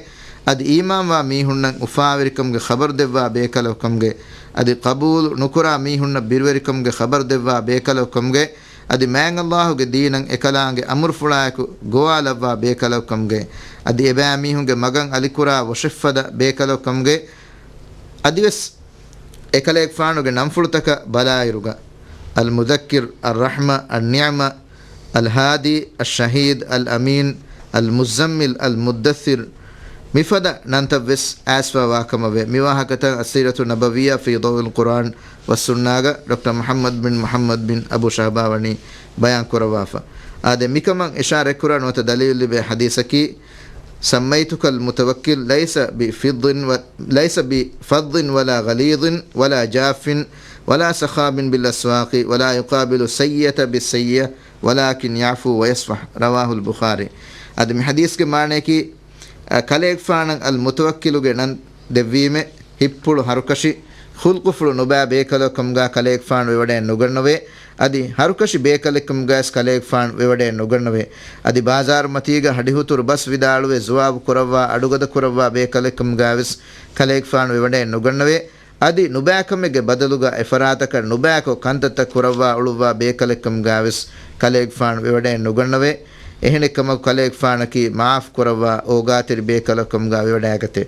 އަދި އީމާންވާ މީހުންނަށް އުފާވެރިކަމުގެ ޚަބަރު ދެއްވާ ބޭކަލަކު ކަމުގެ، އަދި ޤަބޫލު ނުކުރާ މީހުންނަށް ބިރުވެރިކަމުގެ ޚަބަރު ދެއްވާ ބޭކަލަކު ކަމުގެ، އަދި މާތް ﷲ ގެ ދީނަށް އެކަލާނގެ އަމުރުފުޅާއެކު ގޮވާލައްވާ ބޭކަލަކު ކަމުގެ، އަދި އެބައިމީހުންގެ މަގަށް އަލިކުރާ ވޮށެއްފަދަ ބޭކަލަކު ކަމުގެ، އަދިވެސް އެކަލޭގެފާނުގެ ނަންފުޅުތަކަށް ބަލާއިރުގަ، الْمُذَكِّرُ، الرَّحْمَةُ، النِّعْمَةُ، الْهَادِي، الشَّهِيدُ، الْأَمِينُ، الْمُزَّمِّلُ، الْمُدَّثِّرُ، މިފަދަ ނަންތައް ވެސް އައިސްފައިވާ ކަމަށް ވޭ. މި ވާހަކަތައް السيرة النبوية في ضوء القرآن والسنة ގަ ޑޮކްޓަރ މުޙައްމަދު ބިން މުޙައްމަދު ބިން އަބޫ ޝަހްބާ ވަނީ ބަޔާން ކުރައްވާފަ. އާދެ، މިކަމަށް އިޝާރަތްކުރާ ނުވަތަ ދަލީލު ލިބޭ ޙަދީޘަކީ، سميتك المتوكل ليس بفظ و-، ليس بفظ ولا غليظ ولا جاف ولا سخاب بالأسواق ولا يقابل السيئة بالسيئة ولكن يعفو ويصفح. رواه البخاري. އަދި މި ޙަދީޘްގެ މާނަޔަކީ، އަ، ކަލޭގެފާނަށް އަލް މުތަވައްކިލުގެ ނަން ދެއްވީމެ، ހިތްޕުޅު ހަރުކަށި، ޚުލްޤުފުޅު ނުބާ ބޭކަލަކު ކަމުގާ ކަލޭގެފާނު ވެވަޑައެއް ނުގަންނަވޭ. އަދި ހަރުކަށި ބޭކަލެއް ކަމުގައިވެސް ކަލޭގެފާނު ވެވަޑައެއް ނުގަންނަވޭ. އަދި ބާޒާރު މަތީގަ ހަޑިހުތުރު ބަސް ވިދާޅުވެ ޒުވާބު ކުރައްވާ އަޑުގަދަ ކުރައްވާ ބޭކަލެއް ކަމުގައިވެސް ކަލޭގެފާނު ވެވަޑައެއް ނުގަންނަވޭ. އަދި ނުބައިކަމެއްގެ ބަދަލުގަ އެފަރާތަކަށް ނުބައިކޮށް ކަންތައްތައް ކުރައްވާ އުޅުއްވާ ބޭކަލެއް ކަމުގައިވެސް ކަލޭގެފާނު ވެވަޑައެއް ނުގަންނަވޭ. އެހެނެއްކަމަކު ކަލޭގެފާނަކީ މަޢާފް ކުރައްވާ އޯގާތެރި ބޭކަލަކު ކަމުގަ ވެވަޑައިގަތޭ.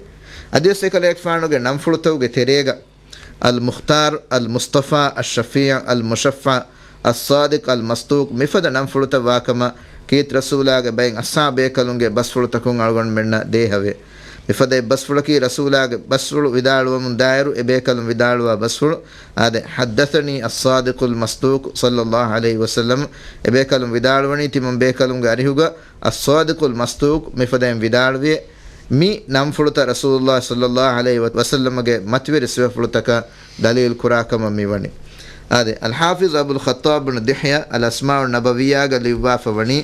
އަދިވެސް އެކަލޭގެފާނުގެ ނަންފުޅުތަކުގެ ތެރޭގަ އަލް މުޚްތާރު، އަލް މުޞްޠަފާ، އައްޝަފީޢު، އަލް މުޝައްފަޢު، އައްޞާދިޤު، އަލް މަޞްދޫޤު މިފަދަ ނަންފުޅުތައް ވާކަމަށް ކީރިތި ރަސޫލާގެ ބައެއް އަޞްޙާބު ބޭކަލުންގެ ބަސްފުޅުތަކުން އަޅުގަނޑުމެންނަށް ދޭހަވޭ. މިފަދަ އެއް ބަސްފުޅަކީ ރަސޫލާގެ ބަސްފުޅު ވިދާޅުވަމުން ދާއިރު އެ ބޭކަލުން ވިދާޅުވާ ބަސްފުޅު. އާދެ، ޙައްދަޘަނީ އައްޞާދިޤުލް މަޞްދޫޤު ޞައްލައްލާހު ޢަލައިހި ވަސައްލަމް، އެ ބޭކަލުން ވިދާޅުވަނީ ތިމަން ބޭކަލުންގެ އަރިހުގަ އައްޞާދިޤުލް މަޞްދޫޤު މިފަދައިން ވިދާޅުވިއޭ. މި ނަންފުޅުތައް ރަސޫލުﷲ ޞައްލައްލާހު ޢަލައިހި ވަ-، ވަސައްލަމަގެ މަތިވެރި ސިފަފުޅުތަކަށް ދަލީލު ކުރާ ކަމަށް މިވަނީ. އާދެ، އަލްޙާފިޡު އަބުލް ޚައްޠާބު ބިން ދިޙްޔާ އަލްއަސްމާއު ނަބަވިއްޔާގަ ލިޔުއްވާފަ ވަނީ،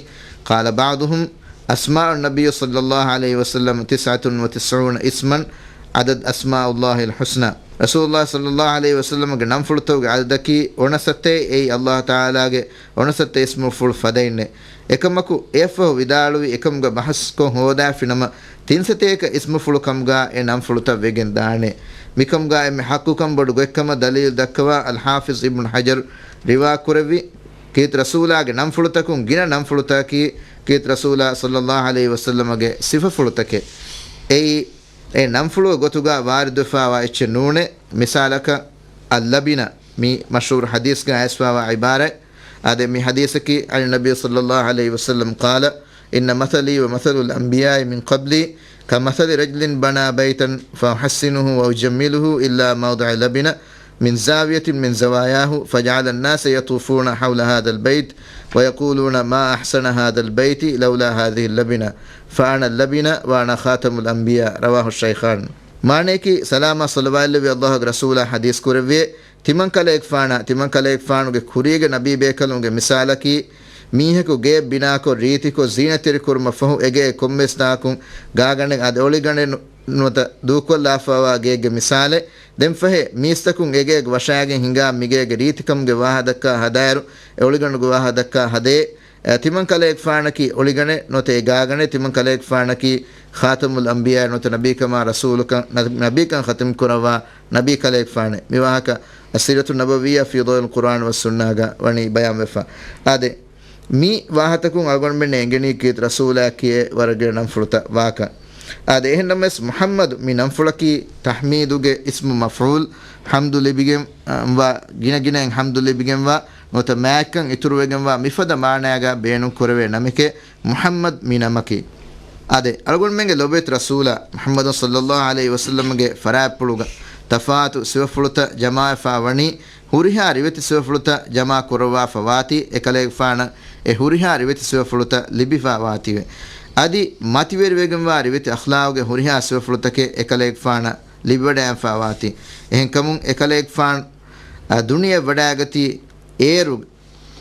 قال بعضهم، أسماء النبي صلى الله عليه وسلم تسعة وتسعون اسما، عدد أسماء الله الحسنى. ރަސޫލުﷲ ޞައްލައްލާހު ޢަލައިހި ވަސައްލަމަގެ ނަންފުޅުތަކުގެ ޢަދަދަކީ އޮނަސަތޭ، އެއީ ﷲ ތަޢާލާގެ އޮނަސަތޭ އިސްމުފުޅު ފަދައިންނޭ. އެކަމަކު އެއަށްފަހު ވިދާޅުވި އެކަމުގަ ބަޙަސްކޮށް ހޯދާފިނަމަ، ތިންސަތޭކަ އިސްމުފުޅު ކަމުގަ އެ ނަންފުޅުތައް ވެގެން ދާނެ. މިކަމުގަ އެންމެ ޙައްޤުކަން ބޮޑު ގޮތްކަމަށް ދަލީލު ދައްކަވާ އަލްޙާފިޡު އިބްނު ޙަޖަރު ރިވާކުރެއްވި ކީރިތި ރަސޫލާގެ ނަންފުޅުތަކުން ގިނަ ނަންފުޅުތަކަކީ ކީރިތި ރަސޫލާ ޞައްލައްލާހު ޢަލައިހި ވަސައްލަމަގެ ސިފަފުޅުތަކެއް. އެއީ، އެ ނަންފުޅު ގޮތުގަ ވާރިދުވެފާވާ އެއްޗެއް ނޫނޭ. މިސާލަކަށް، އައްލަބިނަ، މި މަޝްހޫރު ޙަދީޘްގަ އައިސްފާވާ ޢިބާރާތް. އާދެ، މި ޙަދީޘަކީ، عن النبي صلى الله عليه وسلم قال، إن مثلي ومثل الأنبياء من قبلي كمثل رجل بنى بيتا فأحسنه وأجمله إلا موضع لبنة من زاوية من زواياه، فجعل الناس يطوفون حول هذا البيت ويقولون: ما أحسن هذا البيت لولا هذه اللبنة، فأنا اللبنة وأنا خاتم الأنبياء. رواه الشيخان. މާނަޔަކީ، ސަލާމާ ޞަލަވާތްލެއްވި އައްލާހުގެ ރަސޫލާ ޙަދީޘް ކުރެއްވިއޭ، ތިމަން ކަލޭގެފާނާ، ތިމަން ކަލޭގެފާނުގެ ކުރީގެ ނަބީ ބޭކަލުންގެ މިސާލަކީ، މީހަކު ގެއެއް ބިނާކޮށް، ރީތިކޮށް، ޒީނަތްތެރި ކުރުމަށް ފަހު، އެގެއެއް ކޮންމެސް ތާކުން ގާގަނޑެއް އަދި އޮޅިގަނޑެއް ނު-، ނުވަތަ ދޫކޮށްލާފާވާ ގެއެއްގެ މިސާލެއް. ދެންފަހެ، މީސްތަކުން އެގެއެއް ވަށާގެން ހިނގާ މިގޭގެ ރީތިކަމުގެ ވާހަ ދައްކާ ހަދާއިރު، އެ އޮޅިގަނޑުގެ ވާހަ ދައްކާ ހަދޭ. އެ، ތިމަން ކަލޭގެފާނަކީ އޮޅިގަނޑެއް ނުވަތަ އެ ގާގަނޑެއް، ތިމަން ކަލޭގެފާނަކީ ޚާތަމުލް އަންބިޔާ ނުވަތަ ނަބީކަމާ ރަސޫލުކަން، ނަ-، ނަބީކަން ޚަތިމް ކުރައްވާ ނަބީ ކަލޭގެފާނެއް. މި ވާހަކަ އައްސީރަތު ނަބަވިއްޔާ ފީ ޟައުއިލް ޤުރްއާން ވައްސުންނާގަ ވަނީ ބަޔާންވެފަ. އާދެ، މި ވާހަތަކުން އަޅުގަނޑުމެންނަށް އެނގެނީ ކީރިތި ރަސޫލާ ކިޔޭ ވަރަށް ގިނަ ނަންފުޅުތައް ވާކަން. އާދެ، އެހެންނަމަވެސް، މުޙައްމަދު މި ނަންފުޅަކީ ތަޙްމީދުގެ އިސްމު މަފްޢޫލް، ޙަމްދު ލިބިގެން، އަ، ވާ، ގިނަ ގިނައިން ޙަމްދު ލިބިގެންވާ، ނުވަތަ މާތްކަން އިތުރުވެގެންވާ މިފަދަ މާނާގަ ބޭނުން ކުރެވޭ ނަމެކޭ މުޙައްމަދު މި ނަމަކީ. އާދެ، އަޅުގަނޑުމެންގެ ލޮބުވެތި ރަސޫލާ މުޙައްމަދު ޞައްލައްލާހު ޢަލައިހި ވަސައްލަމްގެ ފަރާތްޕުޅުގަ ތަފާތު ސިފަފުޅުތައް ޖަމާވެފާ ވަނީ، ހުރިހާ ރިވެތި ސިފަފުޅުތައް ޖަމާ ކުރައްވާފަ ވާތީ، އެކަލޭގެފާނަށް އެ ހުރިހާ ރިވެތި ސިފަފުޅުތައް ލިބިފާ ވާތީވެ. އަދި މަތިވެރިވެގެންވާ ރިވެތި އަޚްލާގުގެ ހުރިހާ ސިފަފުޅުތަކެއް އެކަލޭގެފާނަށް ލިބިވަޑައިގެންފާ ވާތީ. އެހެންކަމުން އެކަލޭގެފާނު، އަ، ދުނިޔެ ވަޑައިގަތީ އޭރު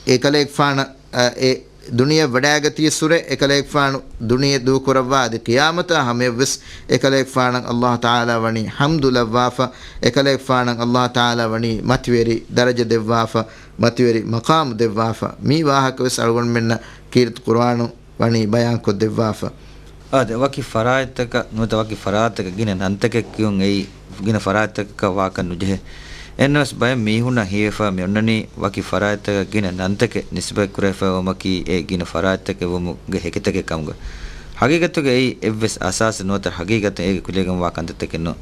އެކަލޭގެފާނަށް، އަ، އެ ދުނިޔެ ވަޑައިގަތީއްސުރެ އެކަލޭގެފާނު ދުނިޔެ ދޫކުރައްވާ އަދި ޤިޔާމަތާ ހަމަޔަށްވެސް އެކަލޭގެފާނަށް އައްލާހު ތަޢާލާ ވަނީ ޙަމްދު ލައްވާފަ، އެކަލޭގެފާނަށް އައްލާހު ތަޢާލާ ވަނީ މަތިވެރި ދަރަޖަ ދެއްވާފަ، މަތިވެރި މަޤާމު ދެއްވާފަ. މި ވާހަކަވެސް އަޅުގަނޑުމެންނަށް ކީރިތި ޤުރުއާނު ވަނީ ބަޔާންކޮށްދެއްވާފަ. އާދެ، ވަކި ފަރާތްތަކަށް ނުވަތަ ވަކި ފަރާތްތަކަށް ގިނަ ނަންތަކެއް ކިޔުން އެއީ ގިނަ ފަރާތްތަކަކަށް ވާކަށް ނުޖެހޭ. އެހެންނަމަވެސް ބައެއް މީހުންނަށް ހީވެފަ މި އޮންނަނީ ވަކި ފަރާތްތަކަށް ގިނަ ނަންތަކެއް ނިސްބަތް ކުރެވިފައި ވުމަކީ އެ ގިނަ ފަރާތްތަކެއް ވުމުގެ ހެކިތަކެއް ކަމުގަ. ހަގީގަތުގަ އެއީ އެއްވެސް އަސާސެއް ނުވަތަ ހަގީގަތަށް އޭގެ ކުރިއަށް ގެންވާ ކަންތައްތަކެއް ނޫން.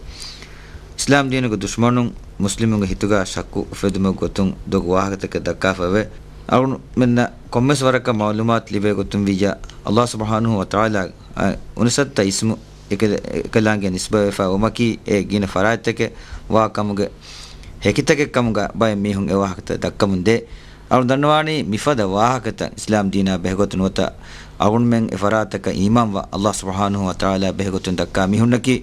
އިސްލާމް ދީނުގެ ދުޝްމަނުން މުސްލިމުންގެ ހިތުގަ ޝައްކު އުފެދުމުގެ ގޮތުން ދޮގު ވާހަކަތަކެއް ދައްކާފައެވެ. އަޅުގަނޑުމެންނަށް ކޮންމެސް ވަރަކަށް މަޢުލޫމާތު ލިބޭ ގޮތުން ވިއްޔާ، އައްލާހު ސުބްޙާނަހޫ ވަތަޢާލާ، އަ، އުނިސައްތަ އިސްމު އެކަ-، އެކަލާނގެ ނިސްބަތްވެފަ ވުމަކީ އެ ގިނަ ފަރާތްތަކެއް ވާ ކަމުގެ ހެކިތަކެއް ކަމުގަ ބައެއް މީހުން އެ ވާހަކަތައް ދައްކަމުން ދޭ. އަޅު ދަންނަވާނީ މިފަދަ ވާހަކަތައް އިސްލާމް ދީނާ ބެހޭގޮތުން ނުވަތަ އަޅުގަނޑުމެން އެ ފަރާތަކަށް އީމާންވާ އައްލާހު ސުބްޙާނަހޫ ވަތަޢާލާ ބެހޭގޮތުން ދައްކާ މީހުންނަކީ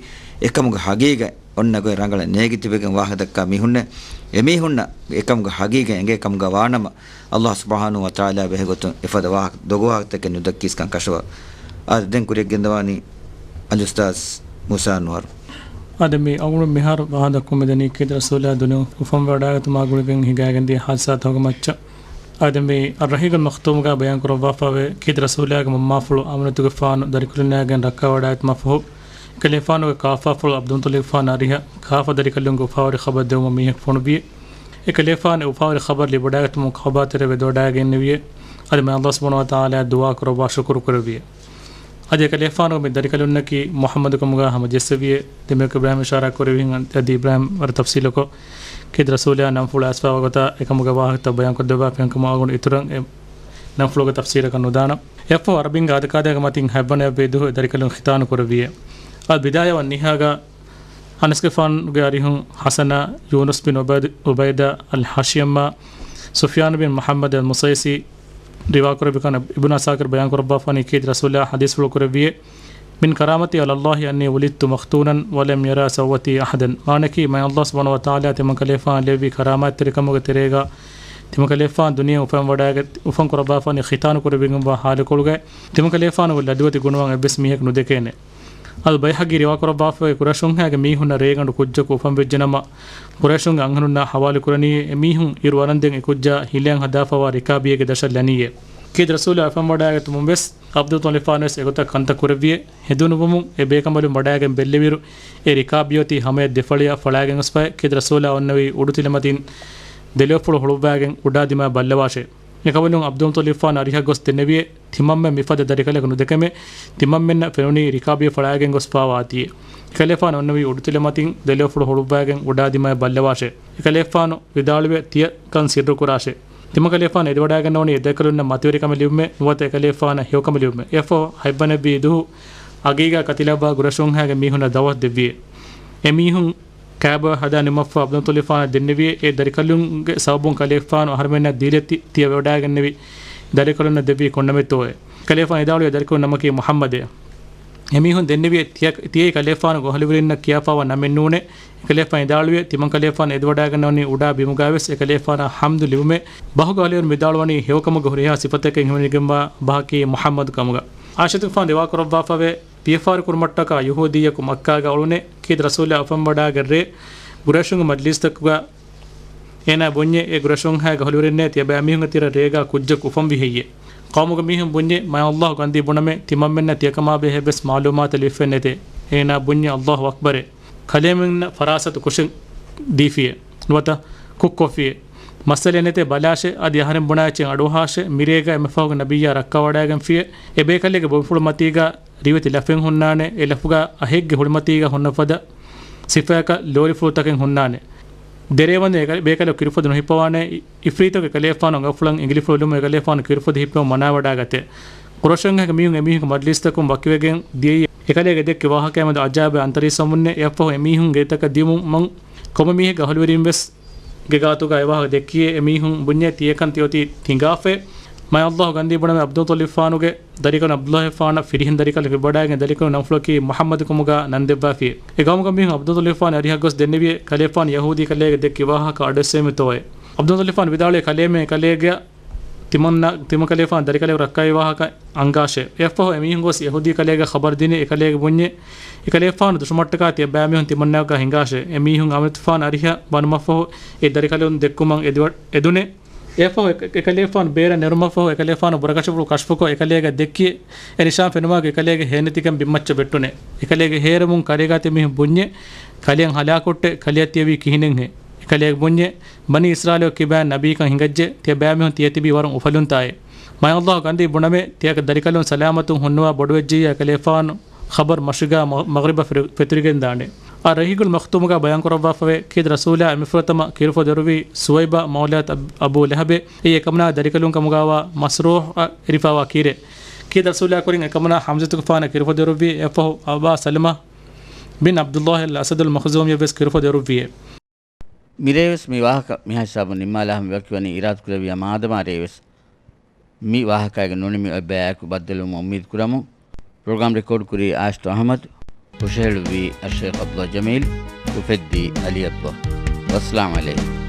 އެކަމުގެ ހަގީގަތް އޮންނަ ގޮތް ރަނގަޅަށް ނޭގިތިބެގެން ވާހަކަ ދައްކާ މީހުންނޭ. އެމީހުންނަށް އެކަމުގެ ހަގީގަތް އެނގޭ ކަމުގަ ވާނަމަ، އައްލާހު ސުބްޙާނަހޫ ވަތަޢާލާ ބެހޭގޮތުން އެފަދަ ވާހަކަ، ދޮގު ވާހަކަތަކެއް ނުދައްކީސްކަން ކަށަވަރު. އާދެ، ދެން ކުރިއަށް ގެންދަވާނީ އަލްއުސްތާޛް މޫސާ އަންވަރު. އާދެ، މި އަޅުގަނޑު މިހާރު ވާހަކަ ދައްކަމުން މިދަނީ ކީރިތި ރަސޫލާ ދުނިޔެ އުފަންވެވަޑައިގަތުމާ ގުޅިގެން ހިނގައިގެންދިޔަ ހާދިސާތަކުގެ މައްޗަށް. އާދެ، މި އައްރަޙީޤުލް މަޚްތޫމުގަ ބަޔާން ކުރައްވާފައިވޭ، ކީރިތި ރަސޫލާގެ މަންމާފުޅު އަމިނަތުގެފާނު ދަރިކަލުންނާގެން ރައްކާވަޑައިގަތުމަށްފަހު، އެކަލޭފާނުގެ ކާފާފުޅު ޢަބްދުލްމުޠަލިބުފާނު އަރިހަށް ކާފަ ދަރިކަލުންގެ އުފާވެރި ޚަބަރު ދެވުމަށް މީހަކު ފޮނުއްވިއެ. އެކަލޭފާނު އެ އުފާވެރި ޚަބަރު ލިބިވަޑައިގަތުމުން ކަޢުބާ ތެރެ ވެދެވަޑައިގެންނެވިއެ. އަދި މާތް އައްލާހު ސުބްޙާނަހޫ ވަތަޢާލާއަށް ދުޢާ ކުރައްވާ ޝުކުރު ކުރެއްވިއެ. އަދި އެކަލޭފާނުގެ މި ދަރިކަލުންނަކީ މުޙައްމަދު ކަމުގަ ހަމަޖެއްސެވިއެ. ދެން މިކަމުގަ އިބްރާހީމް އިޝާރާތް ކުރެއްވިހެން އަދި އިބްރާހީމް ވަރަށް ތަފްޞީލުކޮށް، ކީރިތި ރަސޫލާ ނަންފުޅު އައިސްފާވާ ގޮތާ އެކަމުގެ ވާހަކަތައް ބަޔާންކޮށްދެއްވާފަ. އެހެންކަމުން އަޅުގަނޑު އިތުރަށް އެ ނަންފުޅުގެ ތަފްސީލަކަށް ނުދާނަން. އެއަށްފަހު ޢަރަބިންގެ އާދަކާދައިގެ މަތިން ހަތްވަނަ އެއްވެ ދުވަހު އެ ދަރިކަލުން ޚިތާނު ކުރެއްވިއެ. އަލް ބިދާޔާ ވައްނިހާގަ އަނަސްގެފާނުގެ އަރިހުން ޙަސަނާ، ޔޫނުސް ބިން ޢުބައިދު، ޢުބައިދާ އަލް ހާޝިއްމާ، ސުފްޔާނު ބިން މުޙައްމަދު އަލް މުޞައިޞީ ރިވާ ކުރެއްވި ކަން އިބްނު ޢަސާކިރު ބަޔާން ކުރައްވާފާނީ ކީރިތި ރަސޫލާ ޙަދީޘްފުޅު ކުރެއްވިއެ. من كرامتي على الله أني ولدت مختونا ولم ير سوتي أحد. މާނައަކީ، މާތް އައްލާހު ސުބްޙާނަހޫ ވަތަޢާލާ ތިމަންކަލޭފާނަށް ލެއްވި ކަރާމާތްތެރިކަމުގެ ތެރޭގަ، ތިމަންކަލޭފާނު ދުނިޔެ އުފަންވަޑައިގަތް، އުފަން ކުރައްވާފާނީ ޚިތާނު ކުރެވިގެންވާ ޙާލުކޮޅުގައި، ތިމަންކަލޭފާނުގެ ލަދުވެތި ގުނަވަން އެއްވެސް މީހަކު ނުދެކޭނެ. އަލް ބައިހަޤީ ރިވާކުރައްވާފައި، ޤުރައިޝުންހާގެ މީހުންނަށް ރޭގަނޑު ކުއްޖަކު އުފަންވެއްޖެނަމަ، ޤުރައިޝުންގެ އަންހެނުންނާ ޙަވާލުކުރަނީ، އެމީހުން އިރު އަރަންދެން އެ ކުއްޖާ ހިލައަށް ހަދާފައިވާ ރިކާބީއެއްގެ ދަށަށް ލަނީއޭ. ކީރިތި ރަސޫލާ އުފަންވަޑައިގަތުމުން ވެސް ޢަބްދުލް މުޠަލިބާނު ވެސް އެގޮތަށް ކަންތައް ކުރެއްވިއޭ. ހެދުނުވުމުން އެ ބޭކަނބަލުން ވަޑައިގެން ބެއްލެވިއިރު، އެ ރިކާބީ އޮތީ ހަމަޔަށް ދެފަޅިއަށް ފަޅާގެން ގޮސްފައި، ކީރިތި ރަސޫލާ އޮންނެވީ އުޑުތިލަމަތިން ދެލޯފުޅު ހުޅުއްވާގެން އުޑާ ދިމާ ބައްލަވާށޭ. އެކަމަކު ޢަބްދުލް މުޠައްލިބުފާނު އަރިހަށް ގޮސް ދެންނެވިއޭ، ތިމަންމެން މިފަދަ ދަރިކަލަކު ނުދެކެމޭ. ތިމަންމެންނަށް ފެނުނީ ރިކާބީ ފަޅާގެން ގޮސްފާވާތީއޭ. އެކަލޭފާނު އޮންނެވީ އުޑުތިލަ މަތިން ދެލޯފުޅު ހުޅުއްވާގެން އުޑާ ދިމާއަށް ބައްލަވާށޭ. އެކަލޭފާނު ވިދާޅުވިއޭ، ތިޔަ ކަން ސިއްރު ކުރާށޭ. ތިމަންކަލޭފާނު އެދިވަޑާގަންނަވަނީ އެދަރިކަލުންނަށް މަތިވެރިކަމެއް ލިބުމޭ، ނުވަތަ އެކަލޭފާނަށް ހެޔޮކަމެއް ލިބުމޭ. އެއަށްފަހު ހަތްވަނަ ރަބީޢު ދުހު އަގީގާ ކަތިލައްވާ ގުރަޝުންހާގެ މީހުންނަށް ދަޢުވަތު ދެއްވިއޭ. އެމީހުން ކާބާ ހަދާ ނިމުމަށްފަހު ޢަބްދުލް މުޠައްލިބުފާނަށް ދެންނެވިއޭ، އެ ދަރިކަލުންގެ ސަބަބުން ކަލޭފާނު އަހަރުމެންނަށް ދީލަތި ތިޔަ ވެވަޑާގެންނެވި ދަރިކަލުންނަށް ދެއްވީ ކޮންނަމެއްތޯއޭ. ކަލޭފާނު ވިދާޅުވި ދަރިކަލުން ނަމަކީ މުޙައްމަދޭ. އެމީހުން ދެންނެވިއޭ، ތިޔަ، ތިޔައީ ކަލޭފާނު ގަހުލުވެރިންނަށް ކިޔާފާވާ ނަމެއް ނޫނޭ. ކަލޭފާނު ވިދާޅުވިއޭ، ތިމަން ކަލޭފާނު އެދިވަޑާގަންނަވަނީ އުޑާ ބިމުގަވެސް އެކަލޭފާނަށް ޙަމްދު ލިބުމޭ. ބަހުގަ އަހުލުވެރިން ވިދާޅުވަނީ ހެޔޮކަމުގެ ހުރިހާ ސިފަތަކެއް ހިމެނިގެންވާ ބަހަކީ މުޙައްމަދު ކަމުގަ. ޢާއިޝަތުގެފާނު ރިވާކުރައްވާފަވޭ، ފިޔަފާރި ކުރުމަށްޓަކާ ޔަހޫދީއަކު މައްކާގަ އުޅުނޭ. ކީރިތި ރަސޫލާ އުފަންވަޑާގަތް ރޭ ގުރައިޝުންގެ މަޖްލިސްތަކުގަ އޭނާ ބުންޏޭ، އޭ ގުރައިޝުންހާ ގަހުލުވެރިންނޭ، ތިޔަބައިމީހުންގެ ތެރެއަށް ރޭގާ ކުއްޖަކު އުފަންވި ހެއްޔޭ؟ ޤައުމުގެ މީހުން ބުންޏޭ، މާތް ﷲ ގަންދީ ބުނަމޭ، ތިމަންމެންނަށް ތިޔަކަމާ ބެހޭ އެއްވެސް މަޢުލޫމާތެއް ލިބިފައެއް ނެތޭ. އޭނާ ބުންޏޭ، ﷲ އަކްބަރޭ. ކަލޭމެންނަށް ފަރާސަތު ކުށެއް ދީފިއޭ. ނުވަތަ ކުށްކޮށްފިއޭ. މައްސަލައެއް ނެތޭ، ބަލާށޭ، އަދި އަހަރެން ބުނާ އެއްޗެއް އަޑުއަހާށޭ، މިރޭގަ އެމަފަހުގެ ނަބިއްޔާ ރައްކަވަޑާގެންފިއޭ. އެބޭކަލޭގެ ބޮޑުފުޅު މަތީގަ ރިވެތި ލަފެއް ހުންނާނެ. އެ ލަފުގަ އަހެއްގެ ހުޅިމަތީގަ ހުންނަ ފަދަ ސިފައަކަށް ލޯލިފުޅުތަކެއް ހުންނާނެ. ދެރޭވަންދެން އެ ބޭކަލަކު ކިރުފޮދު ނުހިއްޕަވާނެ. އި-، އިފްރީތަކު އެކަލޭފާނު އަނގަފުޅަށް އިނގިލިފުޅު ލުމުން އެކަލޭފާނު ކިރުފޮދު ހިއްޕެވުން މަނާވަޑާގަތޭ. ގުރައިޝުންހާގެ މީހުން އެމީހުންގެ މަޖްލިސްތަކުން ވަކިވެގެން ދިޔައީ އެކަލޭގެ ދެއްކި ވާހަކައާމެދު އަޖާއިބާ އަންތަރީސް ވަމުންނޭ. އެއަށްފަހު އެމީހުން ގެއްލުންތަކަށް ދިޔުމުން ކޮންމެ މީހެއްގެ އަހުލުވެރިން ވެސް ގެ ގާތުގަ އެވާހަކަ ދެއްކިއޭ. އެމީހުން ބުންޏޭ، ތިޔަކަން ތިއޮތީ ތިނގާފައޭ. މާތް ﷲ ގަންދީ ބުނަމޭ، ޢަބްދުލް މުޠައްލިބުފާނުގެ ދަރިކަލުން ޢަބްދުﷲފާނަށް ފިރިހެން ދަރިކަލެއް ވެވަޑާގެން ދަރިކަލުން ނަމުފުޅަކީ މުޙައްމަދު ކަމުގަ ނަން ދެއްވާފިއޭ. އެ ޤައުމުގެ މީހުން ޢަބްދުލް މުޠައްލިބުފާނު އަރިހަށް ގޮސް ދެންނެވިއޭ، ކަލޭފާނު ޔަހޫދީ ކަލޭގެ ދެއްކި ވާހަކަ އަޑުއެއްސެވީމަތޯއޭ. ޢަބްދުލް މުޠައްލިބުފާނު ވިދާޅުވިއޭ، ކަލޭމެން އެކަލޭގެ ތިމަންނަ، ތިމަން ކަލޭފާނު ދަރިކަލެއް ރައްކާވި ވާހަކަ އަންގާށޭ. އެއަށްފަހު އެމީހުން ގޮސް ޔަހޫދީ ކަލޭގެ ޚަބަރު ދިނީ. އެކަލޭގެ ބުންޏޭ، އެކަލޭފާނު ދުށުމަށްޓަކާ ތިޔަބައިމީހުން ތިމަންނާގަ ހިނގާށޭ. އެމީހުން ޢަބްދުލް މުޠައްލިބުފާނު އަރިހަށް ވަނުމަށްފަހު އެ ދަރިކަލުން ދެއްކުމަށް އެދިވަ-، އެދުނޭ. އެއަށްފަހު އެ-، އެކަލޭފާނު ބޭރަށް ނެރުމަށްފަހު އެކަލޭފާނު ބުރަކަށިފުޅު ކަޝްފުކޮށް އެކަލޭގަ ދެއްކިއޭ. އެ ނިޝާން ފެނުމާގު އެކަލޭގެ ހޭނެތިކަން ބިންމައްޗަށް ވެއްޓުނޭ. އެކަލޭގެ ހޭރެމުން ކަރޭގާތި މީހުން ބުންޏޭ، ކަލެއަށް ހަލާކުވެއްޓޭ، ކަލެއަށް ތިޔަވީ ކިހިނެއްހޭ؟ އެކަލޭގެ ބުންޏޭ، ބަނީ އިސްރާއީލު ކިބައިން ނަބީކަން ހިނގައްޖެ، ތިޔަބައިމީހުން ތިޔަތިބީ ވަރަށް އުފަލުންތާއޭ. މާތް ﷲ ގަންދީ ބުނަމޭ، ތިޔަކަ ދަރިކަލުން ސަލާމަތުން ހުންނަވާ ބޮޑުވެއްޖެއްޔާ އެކަލޭފާނު ޚަބަރު މަށުގަ މަ-، މަޣްރިބަށް ފެރު-، ފެތުރިގެންދާނެ. އައްރަހީޤުލް މަޚްތޫމުގަ ބަޔާންކުރައްވާފަވޭ، ކީރިތި ރަސޫލާ އެމަފުރަތަމަ ކިރުފޮދު އެރުއްވީ ސުވައިބާ މައުލާތު އަބް-، އަބޫ ލަހަބޭ. އެއީ އެކަމަނާ ދަރިކަލުން ކަމުގަވާ މަސްރޫޙަށް އެރިފައިވާ ކީރެއް. ކީރިތި ރަސޫލާ ކުރިން އެކަމަނާ ޙަމްޒަތުގެފާނަށް ކިރުފޮދު އެރުއްވިއޭ. އެއަށްފަހު އަބާ ސަލަމާ ބިން ޢަބްދުﷲ އަލް އަސަދުލް މަޚްޒޫމިއަށް ވެސް ކިރުފޮދު އެރުއްވިއޭ. މިރޭވެސް މި ވާހަކަ މިހާ ހިސާބުން ނިންމާލާ ހަމަ ވަކިވަނީ އިރާދަކުރެއްވިޔާ މާދަމާ ރޭވެސް މި ވާހަކައިގެ ނުނިމި އޮތް ބަޔާއެކު ބައްދަލުވުމަށް އުއްމީދު ކުރަމުން. ޕްރޮގްރާމް ރެކޯޑް ކުރީ އާޝިތު އަޙްމަދު، ހުށަހެޅުއްވީ އައްޝައިޚް ޢަބްދުﷲ ޖަމީލް، އުފެއްދީ ޢަލީ ޢަބްދުﷲ. ވައްސަލާމް ޢަލައިކުމް.